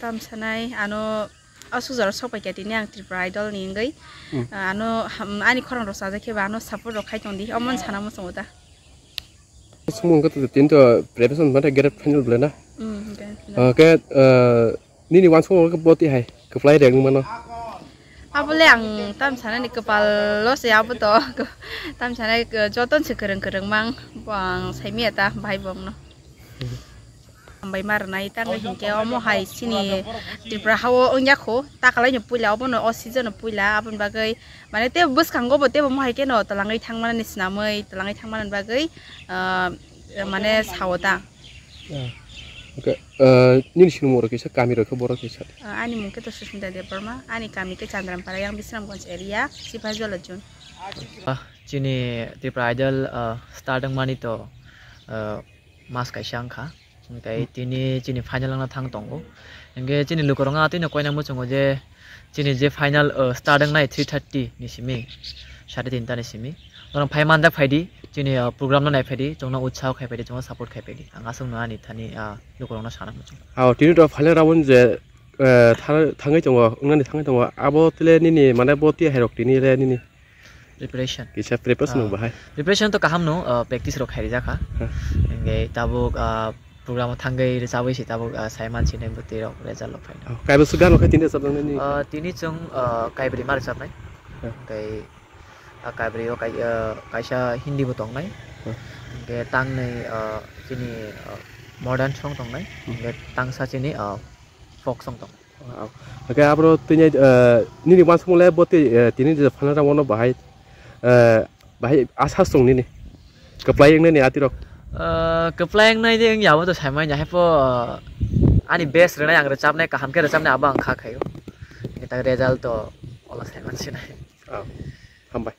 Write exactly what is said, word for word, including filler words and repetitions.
Tam sanai ano aswk jora sok paikha tini ang Tripura Idol ni wngwi. Hmm. Ano ham-, ani khorang rok chajak khe ba ano support rok khai tong di, omo wng sana muchungo ta. Sumung khe tini to preparation mate grand final bwlai na? Hmm, grand final. Ah, khe, ah, nini wansukmung khe bo twi hai kwplai rek wng mano? Abole ang tam sanani kwpal lo se abo to. Tam sanai, eh, joton se kwrwng kwrwng mang, bo ang saimaya ta bhai bongno. Hambai ma rwnai, tamo hinkhe omo hai chini Tripura hao wngya kho, ta kalai no puila, obono o season no puila, aboni bagwi mane tei bwskango bo teibo mohai kheno twlangwi thangmani swnamwi, twlangwi thangmani bagwi, ah, mane sao ta. Ah, okay. Ah, nini sinimung rok kisa, kami rok khe borok kisa? Ah, ani mung khe to Susmita Debbarma, ani kami khe Chandrampara, yang Bisramganj area, Sipahijala zone. Ah, chini Tripura Idol, ah, start wngmani to, ah, mas kaisa wngkha. Hwnkhe tini chini final wngna thang tongo. Hwnkhe chini lukurok wngkha tini koina muchungo je chini je final, uh, start wngnai three thirty ni simi, sade tinta ni simi. Norok phai manjak phaidi, chini, uh, program no nai phaidi, chwngno utsaho khai phaidi, chwngno support khai phaidi. Ang aswkno ani thani, uh, lukurokno sana muchungo. Ao, tini to final round je, uh, tha-, thangwi tongo, wngnani thangwi tongo. Abo tile nini, mane bo tiya hairok tini le nini? Preparation. Kisa preparation Ah, bahai. Preparation to kaham no, ah, practice rok khairi jakha. Huh. Hingke tabuk, ah, program o thangwi rwchabwi se tabuk, ah, saiman sinai bwtwi rok result rok phaino. Oh, kaibo swk gano khe tini rwchapjaknai ni? Ah, tini chwng, ah, kaibri ma rwchapnai. Huh. Hingke, ah, kaibri o kai-, ah, kaisa Hindi bo tongnai. Huh. Hingke tangnwi, ah, chini, ah, modern song tongnai. Hmm. Hingke tangsa chini, ah, folk song tongnai. Wow. Hwnkhe abro tini, eh, nini uansukmung le bo tei, eh, tini je phanarang bono bahai, eh, bahai asa song nini. Kwplai wngnani atirok. Eh, kwplai wngnai de wngya abo to saimanya haipo, eh, ani best rwnai ang rwchapnai kaham khe rwchapnai abo ang kha khaio. Hwnkhe tak result to ola saiman sinai. Oh. Hambai.